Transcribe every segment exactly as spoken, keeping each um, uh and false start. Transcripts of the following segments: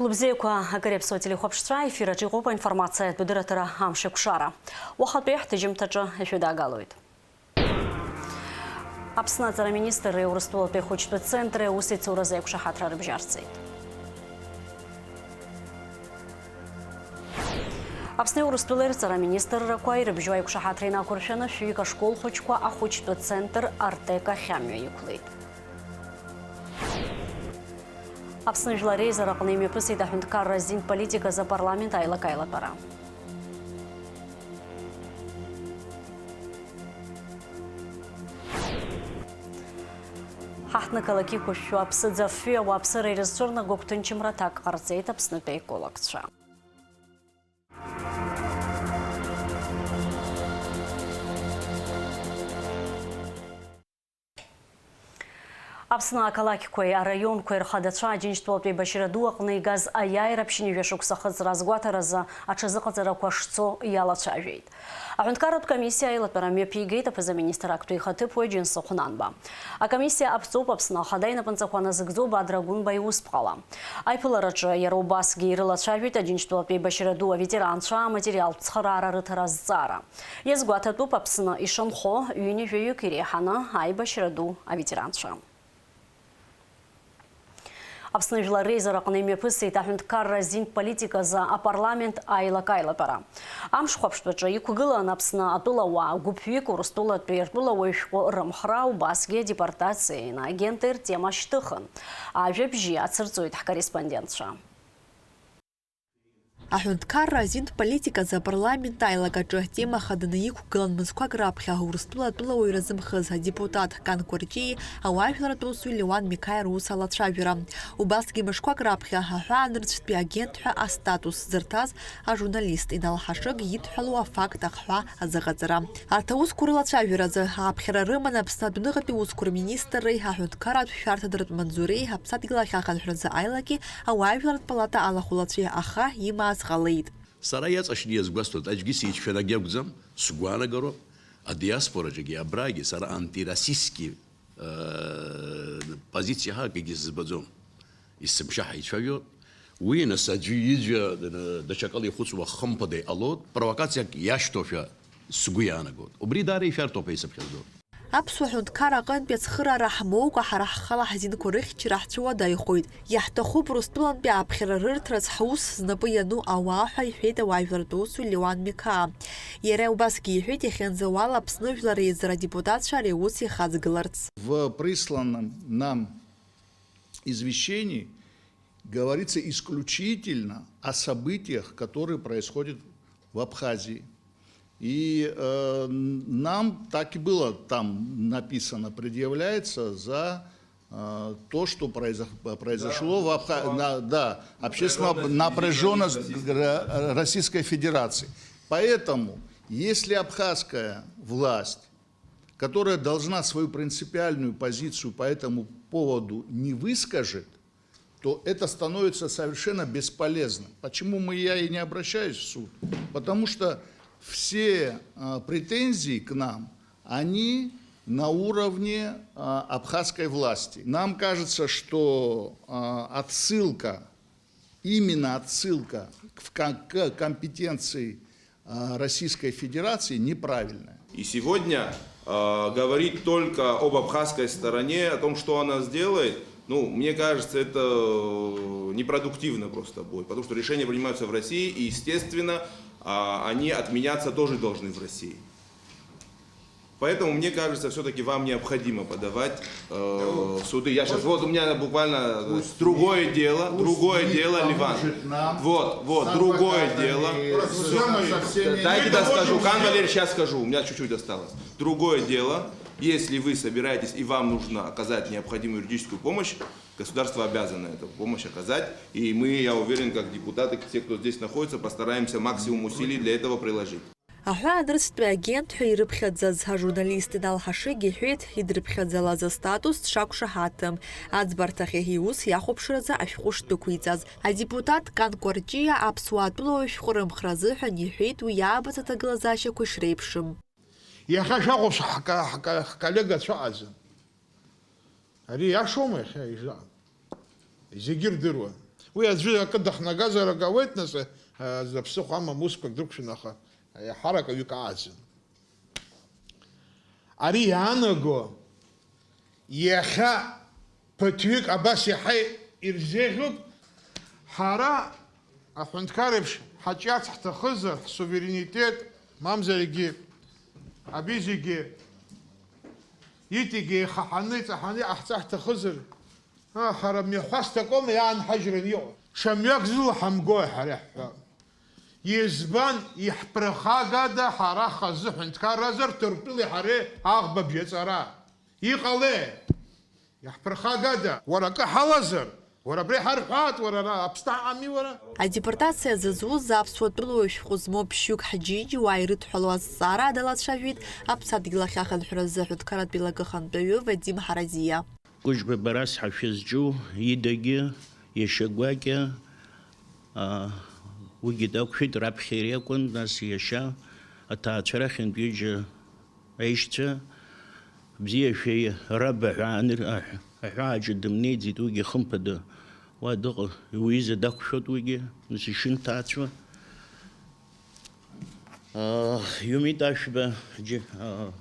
Лыбзиақәа, акыр иаԥсуа телехәаԥшцәа, аефир аҿы иҟоуп аинформациатә дырраҭара Амшеикәшара. Уахатәи ҳҭыжьымҭаҿы ишәыдаагалоит. Аԥсны аҵара министрреи Урыстәылатәи ахәыҷтәы центри аусеицуразы аиқәшаҳаҭра рыбжьарҵеит. Аԥсни Урыстәылеи рҵара министррақәа ирыбжьоу аиқәшаҳаҭра инақәыршәаны шәҩык ашкол хәыҷқәа ахәыҷтәы центр Артек ахь амҩа иқәлеит. Аԥсны жәлар реизара аҟны имҩаԥысит аҳәынҭқарра азин политиказы апарламент аилак-аилатәара. Ҳаҳҭнықалақь иқәышәшәо аԥсыӡ афҩы ауааԥсыра ирызцәырнаго гәҭынчымра аҭак ҟарҵеит Аԥснытәи аекологцәа. Аԥсны ақалақьқәеи араионқәеи рхадацәа Аџьынџьтәылатәи еибашьра ду аҟны игаз аиааира ԥшьынҩажәа шықәса ахыҵра азгәаҭаразы аҽазыҟаҵарақәа шцо иалацәажәеит. Аҳәынҭқарратә комиссиа аилатәара мҩаԥигеит аԥыза-министр актәи ихаҭыԥуаҩ Џьансыхә Нанба. Акомиссиа аԥҵоуп Аԥсны Ахада инапынҵақәа назыгӡо Бадра Гәынба иусԥҟала. Аиԥылараҿы иара убасгьы ирылацәажәеит Аџьынџьтәылатәи еибашьра ду аветеранцәа аматериалтә цхыраара рыҭара азҵаара. Иазгәаҭатәуп Аԥсны ишанхо ҩынҩажәаҩык иреиҳаны аибашьра ду аветеранцәа. Аԥсны жәлар реизараҟны имҩаԥысит аҳәынҭқарра азинтә политиказы апарламент аилак-аилатәара. Амшхәаԥштәаҿы иқәгылан Аԥсны атәылауаа гәыԥҩык, Урыстәылатәи ртәылауаҩ шәҟәы рымхра, убасгьы адепортациа инаагенти ртема шьҭыхын. Ажәабжьы ацырҵоит ҳкорреспондентцәа. Аҳәынҭқарра азинтә политиказы апарламент аилак аҿы атема хаданы иқәгылан мызқәак раԥхьа Урыстәыла атәылауаҩра зымхыз адепутат Кан Кәарҷиеи ауаажәларратә усзуҩ Леуан Миқаиа рус алацәажәара. Убасгьы мышқәак раԥхьа аҳәаанырцәтәи агент ҳәа астатус зырҭаз ажурналист Инал Ҳашыг идҳәалоу афакт ахҳәаа азыҟаҵара. Арҭ аусқәа рылацәажәаразы ааԥхьара рыман Аԥсны адәныҟатәи усқәа рминистрреи аҳәынҭқарратә шәарҭадаратә маҵзуреи аԥсадгьыл ахь ахынҳәразы аилаки ауаажәларратә палата алахәылацәеи аха имааз ҟалеит. Сара иаҵашьны иазгәасҭоит, аӡәгьы сицәшәаны акгьы акәӡам, сгәаанагароуп, адиаспораҿгьы, абрагьы сара антироссийский, э, позициа ҳәа акгьы сзыбаӡом. Есымша ҳаицәажәо, уи, нас, аӡәы ижәҩа, э, даҽакала ихәыцуа хымԥада иҟалоит, провокациак иашьҭоушәа сгәы иаанагоит. Убри даара ишәарҭоуп ҳәа исыԥхьаӡоит. Аԥсуа ҳәынҭқар аҟынтәи ацхыраара ҳмоукәа, ҳара ҳхала ҳзинқәа рыхьчара ҳцәуадаҩхоит. Иаҳҭахуп Урыстәылантәи ааԥхьара рырҭарц ҳус знапы иану ауаа ҳәа иҳәеит ауаажәларратә усзуҩ Леуан Миқаа. Иара убасгьы иҳәеит, иахьынӡауала Аԥсны Жәлар Реизара адепутатцәа ари аус ихаҵгыларц. В присланном нам извещении говорится исключительно о событиях, которые происходят в Абхазии. И, э, нам так и было там написано, предъявляется за, э, то, что произо-, произошло в Абха-, на, да, общественно напряжённость Российской Федерации. Поэтому, если абхазская власть, которая должна свою принципиальную позицию по этому поводу не выскажет, то это становится совершенно бесполезным. Почему мы, я и не обращаюсь в суд? Потому что все, а, претензии к нам, они на уровне, а, абхазской власти. Нам кажется, что, а, отсылка, именно отсылка к, в кон-, к компетенции, а, Российской Федерации неправильная. И сегодня, а, говорить только об абхазской стороне, о том, что она сделает, ну, мне кажется, это, э, непродуктивно просто будет, потому что решения принимаются в России, и, естественно, а, они отменяться тоже должны в России. Поэтому, мне кажется, всё-таки вам необходимо подавать, э, в суды. Я щас, вот у меня буквально, э, другое дело, другое дело, Ливан. Вот, вот, другое дело. Дайте доскажу. Кан Валерьевич, щас скажу, у меня чуть-чуть осталось. Другое дело, если вы собираетесь и вам нужно оказать необходимую юридическую помощь, государство обязано эту помощь оказать. И мы, я уверен, как депутаты, те, кто здесь находится, постараемся максимум усилий для этого приложить. Аҳәаанырцәтәи агент ҳәа ирыԥхьаӡаз ажурналист Инал Ҳашыг иҳәеит, идырԥхьаӡалаз астатус дшақәшаҳаҭым, аӡбарҭахь иус иахәаԥшразы ашәҟәы шдәықәиҵаз. Адепутат Кан Кәарҷиа аԥсуаа атәылауаҩ шәҟәы рымхра азыҳәан иҳәеит уи иаабац аҭагылазаашьақәа шреиԥшым. Иахьа шәахәаԥш ҳка-, ҳка-, ҳколлега цәаҟаӡам. Ари иашоума иахьа ижа? Зегьы рдыруан. Уи аӡәы акы дахнагазар акы ауеит, нас, а, зыԥсыхәа амам усқәак дрықәшәан, аха еиҳарак аҩык ааӡан. Ари иаанаго, иахьа ԥыҭҩык абас иаҳа ирзеиӷьуп, ҳара аҳәынҭқар еиԥш ҳаҿиарц ҳҭахызар, ҳсуверенитет, мамзаргьы, абри зегьы иҵегьы еихаҳаны, иҵаҳаны иҟаҳҵар ҳҭахызар, а, ҳара мҩахәасҭакоума иаанҳажьраны иҟоу? Ҽа мҩак зыла ҳамгои ҳара ҳҳәа? Избан, иаҳԥырхагада ҳара хазы ҳәынҭқарразар Ҭырқәтәылеи ҳареи аӷба бжьаҵара? Иҟалеи? Иаҳԥырхагада? Уара акы ҳалазар? Уара абри ҳарҳәаат, уара ара Аԥсны ҳаҟами уара? Адепортациа зызуз аԥсуа тәылауаҩ шәҟәы змоу ԥшьҩык ҳџьынџьуаа ирыдҳәалоу азҵаара далацәажәеит Аԥсадгьыл ахь ахынҳәразы аҳәынҭқарратә еилакы ахантәаҩы Вадим Ҳаразиа. Кәыжба Барас ҳәа шәызҿу идагьы, иашьа гәакьа, аа, уигьы дақәшәеит, раԥхьа иара иакәын, нас иашьа, аҭаацәа рахьынтә ҩыџьа аишьцәа, бзиашәа раб аҳәаа-, аҳәааҿы дымнеиӡеит, уигьы хымԥада уа дыҟа-, уҩыза дақәшәоит уигьы, нас ишынҭаацәа. Аа, Иумит Ашәба џьы-, аа,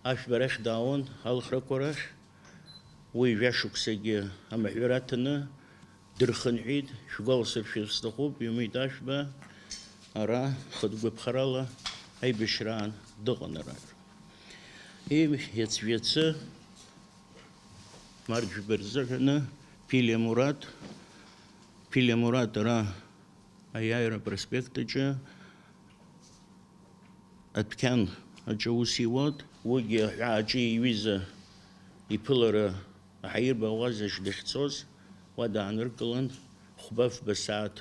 Ашәба рахь даауан, алхрақәа рахь. Уи жәашықәсагьы амаҳәыр аҭаны дырхынҳәит. Шәгәаласыршәар сҭахуп, Иумит Ашәба ара хатә гәаԥхарала аибашьраан дыҟан ара. Ии, иацжәацы, март жәба рзыҳәаны, Ԥилиа Мураҭ, Ԥилиа Мураҭ ара Аиааира апроспект аҿы адәқьан аҿы аус иуан, уигьы аҳәааҿы иҩыза иԥылара аҳаирбаауаз аҿы дахьцоз, уа дааныркылан, хәба-фба сааҭ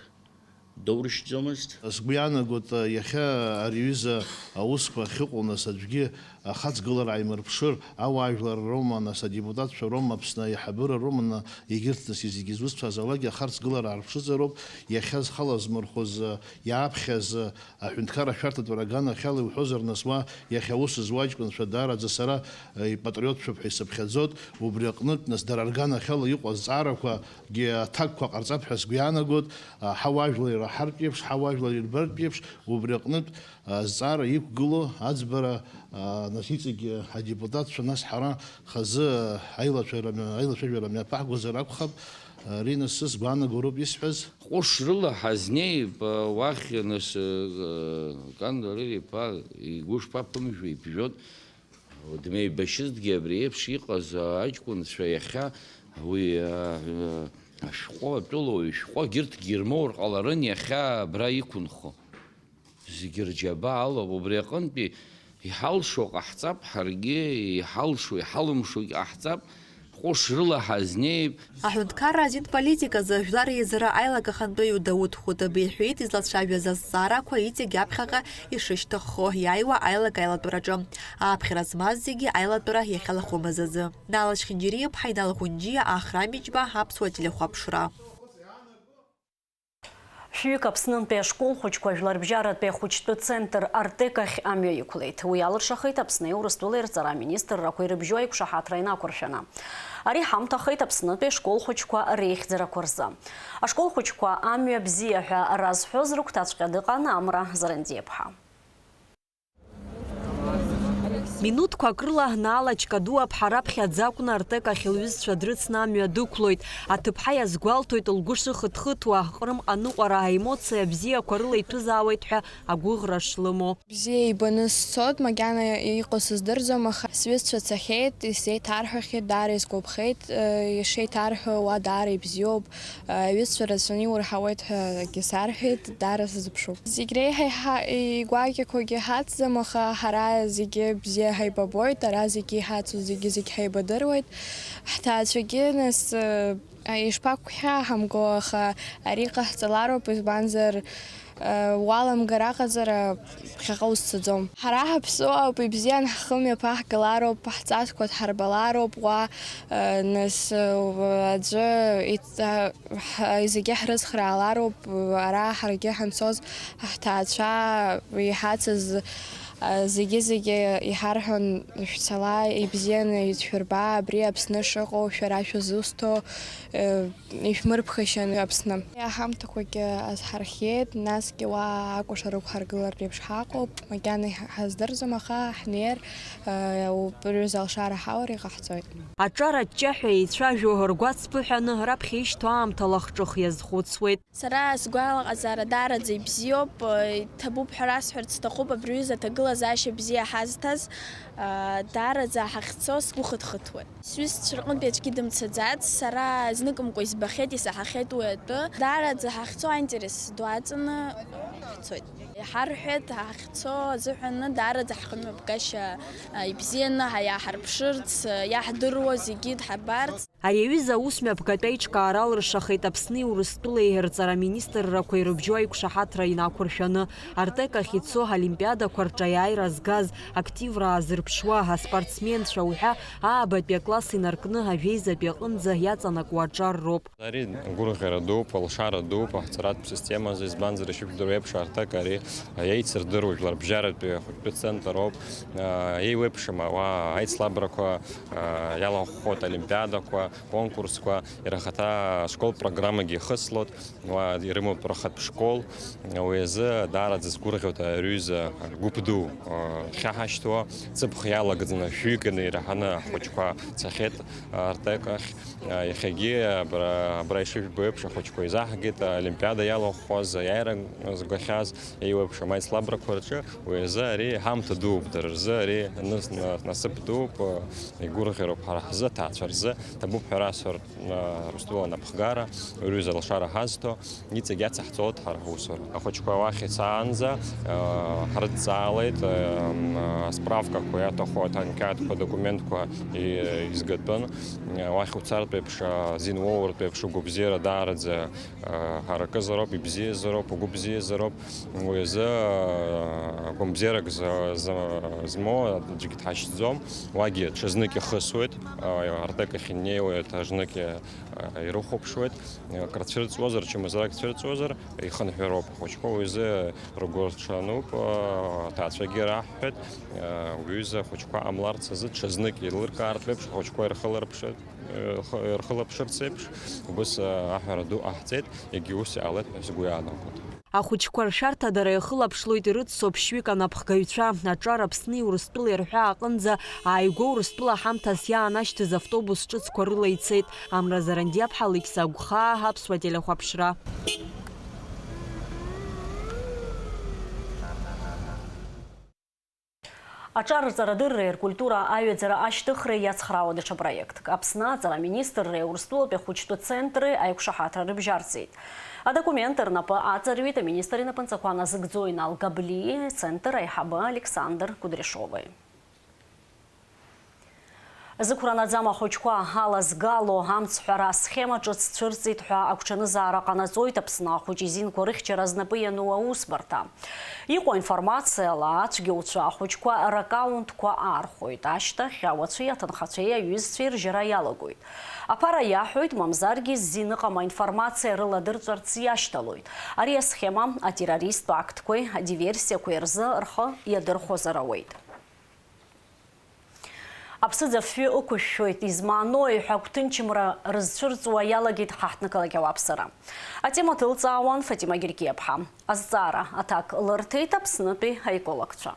доурышьҭӡомызт. Сгәы иаанагоит, иахьа ари аҩыза аусқәа ахьыҟоу, нас аӡәгьы ахаҵгылара ааимырԥшыр, ауаажәлар роума, нас адепутатцәа роума, Аԥсны аиҳабыра роума, егьырҭ, нас, зегьы зусҭцәазаалакгьы ахаҵгылара аарԥшызароуп, иахьа зхала змырхәыз, иааԥхьаз, аҳәынҭқар ашәарҭатә аганахьала иуҳәозар, нас уа иахьа аус зуа аҷкәынцәа даараӡа сара, э, ипатриотцәоуп ҳәа исыԥхьаӡоит, убри аҟнытә, нас, дара рганахьала иҟоу азҵаарақәагьы аҭакқәа ҟарҵап ҳәа сгәы иаанагоит, а, ҳауаажәлар ираҳартә еиԥш, ҳауаажәлар ирбартә еиԥш, убри аҟнытә, а, азҵаара иқәгылоу аӡбара, а, нас иҵегьы адепутатцәа, нас ҳара хазы аилацәажәара мҩа-, аилацәажәара мҩаԥаҳгозар акәхап, ари нас сгәаанагароуп исҳәаз. Ҟәышрыла ҳазнеип, уахь, нас, Кандалер иԥа, игәы шԥаԥымжәо, ибжьон, дмеибашьызҭгьы абри еиԥш иҟаз аҷкәынцәа иахьа уи, а, ашәҟәы, атәылауаҩ шәҟәы, егьырҭгьы ирмоур ҟаларын иахьа абра иқәынхо. Зегьы рџьабаа алоуп, убри аҟынтәи иҳалшо ҟаҳҵап ҳаргьы, иҳалшо, иҳалымшогь ҟаҳҵап, ҟәышрыла ҳазнеип. Аҳәынҭқарра азин политиказы жәлар реизара аилак ахантәаҩы Дауҭ Хәытыб иҳәеит, излацәажәаз азҵаарақәа иҵегь аԥхьаҟа ишышьҭыххо, иааиуа аилак аилатәараҿы. Ааԥхьара змаз зегьы аилатәара иахьалахәымыз азы. Нала Чхинџьириаԥҳа, Инал Ӷәынџьиа, Ахра Миџьба, Аԥсуа телехәаԥшра. Шәҩык Аԥснынтәи ашкол хәыҷқәа Жәларбжьаратәи ахәыҷтәы центр Артек ахь амҩа иқәлеит. Уи алыршахеит Аԥсни Урыстәылеи рҵара аминистррақәеи рыбжьоу аиқәшаҳаҭра инақәыршәаны. Ари ҳамҭахеит Аԥснытәи ашкол хәыҷқәа реихьӡарақәа рзы. Ашкол хәыҷқәа амҩа бзиа ҳәа разҳәоз рыгәҭаҵәҟьа дыҟан Амра Зарандиаԥҳа. Минуҭқәак рыла Наала Чкадуаԥҳа раԥхьаӡа акәны Артек ахь лҩызцәа дрыцны амҩа дықәлоит. Аҭыԥҳа иазгәалҭоит, лгәы шыхыҭхыҭуа, Ҟрым аныҟәара аемоциа бзиақәа рыла иҭәызаауеит ҳәа агәыӷра шлымоу. Бзиа ибаны сцоит, макьана иҟоу сыздырӡом, аха сҩызцәа цахьеит, исзеиҭарҳәахьеит, даара исгәаԥхеит, ишеиҭарҳәо уа даара ибзиоуп. Аҩызцәа рацәаны иурҳауеит ҳәагьы сарҳәеит, даара сазыԥшуп. Зегь реиҳа иҳа-, игәакьақәагьы ҳацӡам, аха ҳара зегьы бзиа ҳаибабоит, ара зегьы иҳацу зегьы, зегь ҳаибадыруеит. Ҳҭаацәагьы, нас, э, ишԥақәхьаа, ҳамго, аха ари ҟаҳҵалароуп, избанзар, э, уаламгар аҟаҵара ԥхьаҟа узцаӡом. Ҳара ҳаԥсуаауп, ибзиан ҳхы мҩаԥаҳгалароуп, ҳҵасқәа дҳарбалароуп уа, э, нас, э, аӡәы иҵ-, Ҳ-, зегьы ҳрыцхраалароуп, ара ҳаргьы ҳанцоз ҳҭаацәа иҳацыз Зегьы-зегьы иҳарҳәон, шәцала, ибзианы ишәырба, абри Аԥсны шыҟоу, шәара шәызусҭо, ишәмырԥхашьан Аԥсны. Аҳамҭақәагьы азҳархиеит, насгьы уа акәашара ықәҳаргылартә еиԥш ҳаҟоуп, макьана иҳаздырӡом, аха ҳнеир, убри рзы алшара ҳаур иҟаҳҵоит. Аҿар аҷҷаҳәа еицәажәо, ргәаҵԥыҳәаны раԥхьа ишьҭоу аамҭала хҿыхиа азхәыцуеит. Сара сгәалаҟазаара даараӡа ибзиоуп, иҭабуп ҳәа расҳәарц сҭахуп, абри аҩыза аҭагылазаашьа бзиа ҳазҭаз, даараӡа ҳахьцо сгәы хыҭхыҭуеит. Сҩызцәа рҟынтәи аӡәгьы дымцаӡац, сара зныкымкәа избахьеит, исаҳахьеит уи атәы. Даараӡа ҳахьцо аинтерес ду аҵаны ҳцоит. Иҳарҳәеит, ҳахьцо азыҳәан даараӡа ҳхымҩаԥгашьа ибзианы иааҳарԥшырц, иаҳдыруа зегьы дҳабарц. Ари аҩыза аусмҩаԥгатә аиҿкаара алыршахеит Аԥсни Урыстәылеи рҵара министррақәа ирыбжьоу аиқәшаҳаҭра инақәыршәаны. Артек ахь ицо олимпиадақәа рҿы аиааира згаз, активра аазырԥшуа аспортсменцәа уҳәа аабатәи акласс инаркны ажәеизатәи аҟынӡа иаҵанакуа аҿар роуп. Ари гәырӷьара дууп, алшара дууп аҳәынҭқарратә системазы, избанзар, ишыжәдыруа еиԥш, Артек ари еицырдыруа жәларбжьаратәи ахәыҷтәы центр ауп. Еиуеиԥшым ауаа аицлабрақәа иалахәхоит, олимпиадақәа, конкурсқәа, иара ахаҭа ашкол программагьы ихыслоит, уа ирымоуп рхатә школ. Уи азы даараӡа сгәырӷьоит аҩыза гәыԥ ду хьаҳашьҭуа, ҵыԥх иалагӡаны, шәҩыканы ираҳаны ҳхәыҷқәа цахьеит Артек ахь. Иахьагьы абра, абра ишыжәбо еиԥш, ахәыҷқәа еизаҳгеит, олимпиада иалахәхоз, аиааира згахьаз, еиуеиԥшым аицлабрақәа рҿы. Уи азы ари ҳамҭа дууп, дара рзы ари ныс-, на-, насыԥ дууп, игәырӷьароуп ҳара ҳзы, аҭаацәа рзы, ҭабуп ҳәа расҳәар, Урыстәыла анапхгара, рҩыза алшара ҳазҭо, иҵегь иацаҳҵоит ҳара ҳусура. Ахәыҷқәа уахь ицаанӡа, ҳрыдҵаалеит, асправкақәа иаҭаху аҭанкьаҭқәа, документқәа изгатәын. Уахь уцартә еиԥш, азин уоуртә еиԥш, угәабзиара даараӡа ҳаракызароуп, ибзиазароуп, угәы бзиазароуп. Уи азы, а, гәамбзиарак за-, за-, змоу аӡәгьы дҳашьҭӡом. Уагьы ҽазнык ихысуеит, а, Артек ахь инеиуеит, аҽазнык, а, ирыхәаԥшуеит. Акры цәырҵуазар, чымазарак цәырҵуазар, ихынҳәроуп ахәыҷқәа. Уи азы ргәырҽануп, а, аҭаацәагьы раҳҳәеит, а, уҩыза ахәыҷқәа ҟамларц азы ҽазнык еилыркаартә еиԥш ахәыҷқәа ирхыларԥшуеит. Рхы-, рхылаԥшырц еиԥш, убыс, а, аҳәара ду ҟаҳҵеит, егьи ус иҟалеит ҳәа сгәы иаанагоит. Ахәыҷқәа ршәарҭадара иахылаԥшлоит ирыцу ԥшьҩык анапхгаҩцәа. Аҿар Аԥсни Урыстәылеи рҳәаа аҟынӡа ааигәа Урыстәыла ҳамҭас иаанашьҭыз автобус ҿыцқәа рыла ицеит. Амра Зарандиаԥҳа, Алықьса Агәхаа, Аԥсуа телехәаԥшра. Аҿар рҵарадырреи ркультура аҩаӡара ашьҭыхреи иацхраауа даҽа проектк. Аԥсны аҵара аминистрреи Урыстәылатәи ахәыҷтәы центри аиқәшаҳаҭра рыбжьарҵеит. Адокумент рнапы аҵарҩит аминистр инапынҵақәа назыгӡо Инал Габлиеи ацентр аиҳабы Александр Кудряшовеи. Зықәра наӡам ахәыҷқәа алазгало амцҳәара асхема ҿыц цәырҵит ҳәа агәҽанызаара ҟанаҵоит Аԥсны ахәыҷ изинқәа рыхьчара знапы иану аусбарҭа. Иҟоу аинформациала, ацәгьоуцәа ахәыҷқәа раккаунтқәа аархәоит, ашьҭахь ауацәеи аҭынхацәеи аҩызцәеи ржьара иалагоит. Аԥара иаҳәоит, мамзаргьы зин ыҟам аинформациа рыладырҵәарц иашьҭалоит. Ари асхема атеррористтә актқәеи адиверсиақәеи рзы рхы иадырхәозар ауеит. Аԥсыӡ афҩы ықәышәшәоит, измаанои ҳәа агәҭынчымра рызцәырҵуа иалагеит ҳаҳҭнықалақь ауааԥсыра. Атема ҭылҵаауан Фатима Геркиаԥҳа. Азҵаара аҭак лырҭеит Аԥснытәи аекологцәа.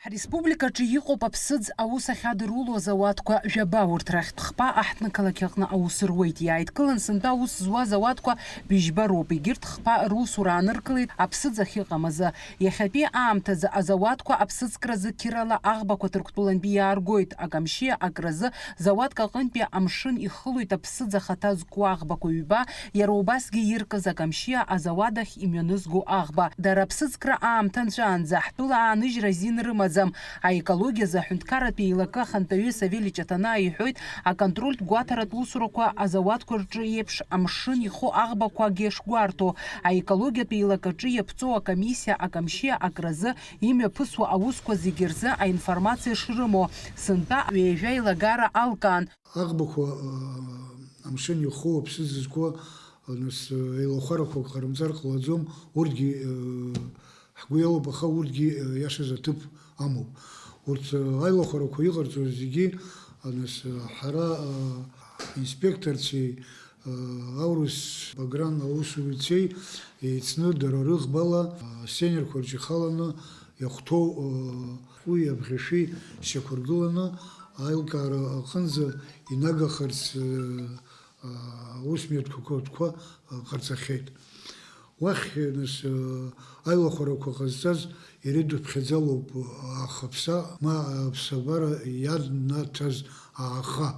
Ҳреспубликаҿы иҟоуп аԥсыӡ аус ахьадыруло азауадқәа жәаба, урҭ рахьтә хԥа аҳҭнықалақь аҟны аус руеит. Иааидкылан сынтәа аус зуа азауадқәа быжьба роуп. Егьырҭ хԥа русура ааныркылеит аԥсыӡ ахьыҟам азы. Иахьатәи аамҭазы азауадқәа аԥсыӡкразы қьырала аӷбақәа Ҭырқәтәылантәи иааргоит. Акамшьиа акразы зауадк аҟынтәи амшын ихылоит аԥсыӡ ахаҭа зку аӷбақәа ҩба, иара убасгьы иркыз Акамшьиа азауад ахь имҩанызго аӷба. Дара аԥсыӡкра аамҭа нҵәаанӡа ҳтәыла ааныжьра азин рымаӡам. Аекологиазы аҳәынҭқарратә еилакы ахантәаҩы Савели Ҷаҭанаа иҳәоит, аконтрольтә гәаҭаратә усурақәа азауадқәа рҿы еиԥш амшын иху аӷбақәагьы шгәарҭо, аекологиатә еилакаҿы иаԥҵоу акомиссиа Акамшьиа акразы имҩаԥысуа аусқәа зегьы рзы аинформациа шрымоу, сынтәа ҩажәа еилагара алкаан. Аӷбақәа, э, амшын иху, аԥсыӡ зку, э, нас, э, еилахәарақәак ҟарымҵар ҟалаӡом, урҭгьы, э, Ҳгәы иалоуп, аха урҭгьы, э, иашаз аҭыԥ амоуп. Урҭ, э, аилахәарақәа иҟарҵоз зегьы, а, нас, э, ҳара, э, инспекторцәеи, э, аурыс погран аусзуҩцәеи еицны дара рыӷбала, э, сценарқәа рҿы ихаланы иахәҭоу, э, ҳәи абӷьышәи шьақәыргыланы аилкаара аҟынӡа инагахарц, э, аусмҩаԥгатәқәа ҟарҵахьеит. Уахь, нас, аилахәарақәа ҟазҵаз ирыдыԥхьаӡалоуп ахаԥса, ма аԥсабара ианаҭаз ааха.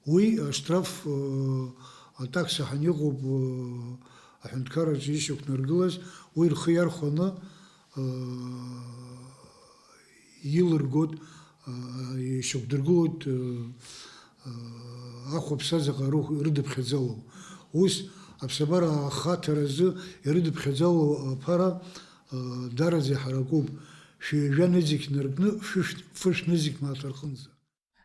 Уи аштраф, атакса ҳәа иҟоуп, аҳәынҭқарраҿы ишьақәнаргылаз, уи рхы иархәаны, илыргоит, ишьақәдыргылоит, ахәаԥса заҟа рыхә-, рыдыԥхьаӡалоу. Ус, аԥсабара ахаҭаразы ирыдыԥхьаӡалоу аԥара, дараӡа иҳаракуп, шәҩажәа нызқь наркны, фышә-, фышә нызқь мааҭ рҟынӡа.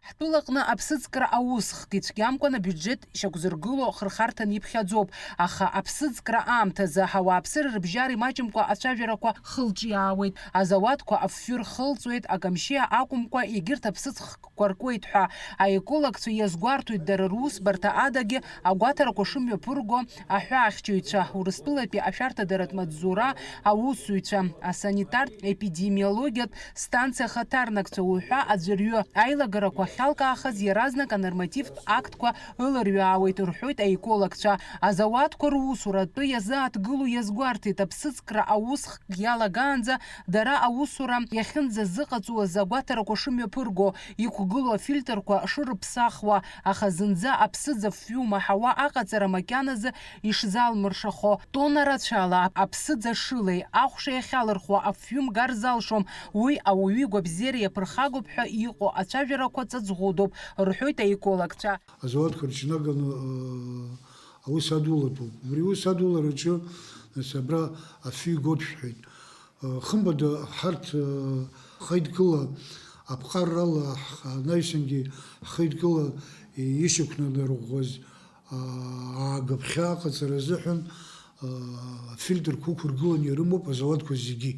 Ҳтәылаҟны аԥсыӡкра аус хк ицәгьамкәан абиуџьеҭ шьақәзыргыло хырхарҭан иԥхьаӡоуп, аха аԥсыӡкра аамҭазы ауааԥсыра рыбжьара имаҷымкәа ацәажәарақәа хылҿиаауеит, азауадқәа афҩы рхылҵуеит, акамшьиа акәымкәа, егьырҭ аԥсыӡ хкқәа ркуеит ҳәа. Аекологцәа иазгәарҭоит дара русбарҭа адагьы агәаҭарақәа шымҩаԥырго аҳәаахьчаҩцәа, Урыстәылатәи ашәарҭадаратә маҵзура аусзуҩцәа, асанитартә-епидемиологиатә станциа ахаҭарнакцәа уҳәа аӡәырҩы аилагарақәа ахьалкаахаз иаразнак анормативтә актқәа ыларҩаауеит рҳәоит аекологцәа. Азауадқәа русура атәы иазааҭгыло иазгәарҭеит, аԥсыӡкра аус хк иалагаанӡа дара аусура иахьынӡазыҟаҵуаз агәаҭарақәа шымҩаԥырго, иқәгылоу афильтрқәа шырыԥсахуа, аха зынӡа аԥсыӡ афҩы умаҳауа аҟаҵара макьаназы ишзалмыршахо, тонна рацәала аԥсыӡ ашылеи ахәшеи ахьалырхуа афҩы мгар залшом, уи ауаҩы игәабзиара иаԥырхагоуп ҳәа иҟоу ацәажәарақәа ҵаҵӷәыдоуп, рҳәоит аекологцәа. Азауадқәа рҿы инаганы, э, аус адулатәуп. Убри аус адулараҿы, нас, абра афҩы игоит шәҳәеит. Э, хымԥада, ҳарҭ, э, ҳхеидкыла, аԥҟаррала, ҳ-, анаҩсангьы ҳхеидкыла ишьақәнанарӷәӷәаз, аагыԥхьаа аҟаҵара азыҳәан, афильтрқәа ықәыргыланы ирымоуп азауадқәа зегьы.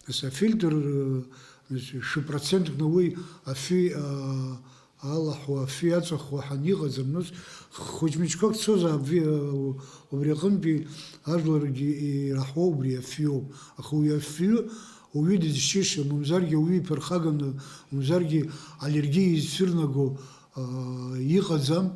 Нас афильтр, нас, шәы процентк на уи афҩы, алаҳәуа, афҩы аҵәахуа ҳәа иҟаӡам. Нас хәыҷ-мыҷқәак цозаап, убри аҟынтәи ажәларгьы ираҳауа убри афҩоуп. Аха уи афҩы уаҩы дызшьышьа, мамзаргьы ауаҩы иԥырхаганы, мамзаргьы аллергиа изцәырнаго, аа, иҟаӡам.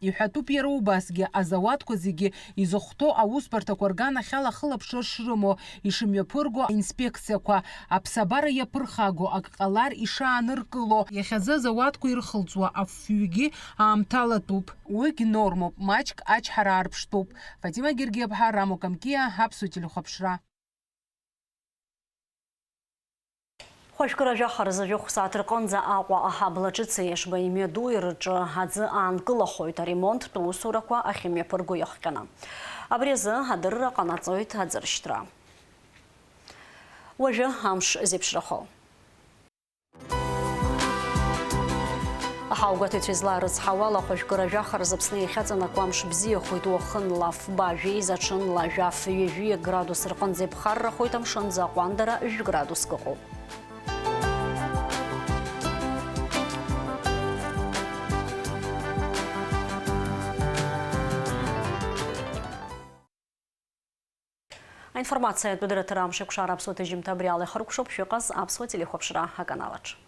Иҳәатәуп иара убасгьы, азауадқәа зегьы изыхәҭоу аусбарҭақәа рганахьала ахылаԥшра шрымоу, ишымҩаԥырго аинспекциақәа, аԥсабара иаԥырхаго ак ҟалар ишааныркыло. Иахьазы азауадқәа ирхылҵуа афҩгьы аамҭалатәуп. Уигь нормоуп, маҷк ачҳара аарԥштәуп. Фатима Гергиаԥҳа, Рамо Камкиа, Аԥсуа телехәаԥшра. Хәажәкыра жәаха рзы жәохә сааҭ рҟынӡа Аҟәа аҳабла ҿыци Ешба имҩадуи рҿы аӡы аанкылахоит аремонттә усурақәа ахьымҩаԥырго иахҟьаны. Абри азы адырра ҟанаҵоит аӡыршьҭра. Уажәы амш зеиԥшрахо. Аҳауагәаҭаҩцәа излаарыцҳауала, ахәажәкыра жәаха рзы Аԥсны иахьаҵанакуа амш бзиахоит, уахынла фба, жәеиза, ҽынла жәаф, ҩажәи градус рҟынӡа иԥхаррахоит, амшынӡы аҟәандара жәградуск ыҟоуп. Аинформациатә дырраҭара амш еиқәшара аԥсуа ҭыжьымҭа абри ала ихыркәшоуп, шәыҟаз аԥсуа телехәаԥшра аканалаҿ.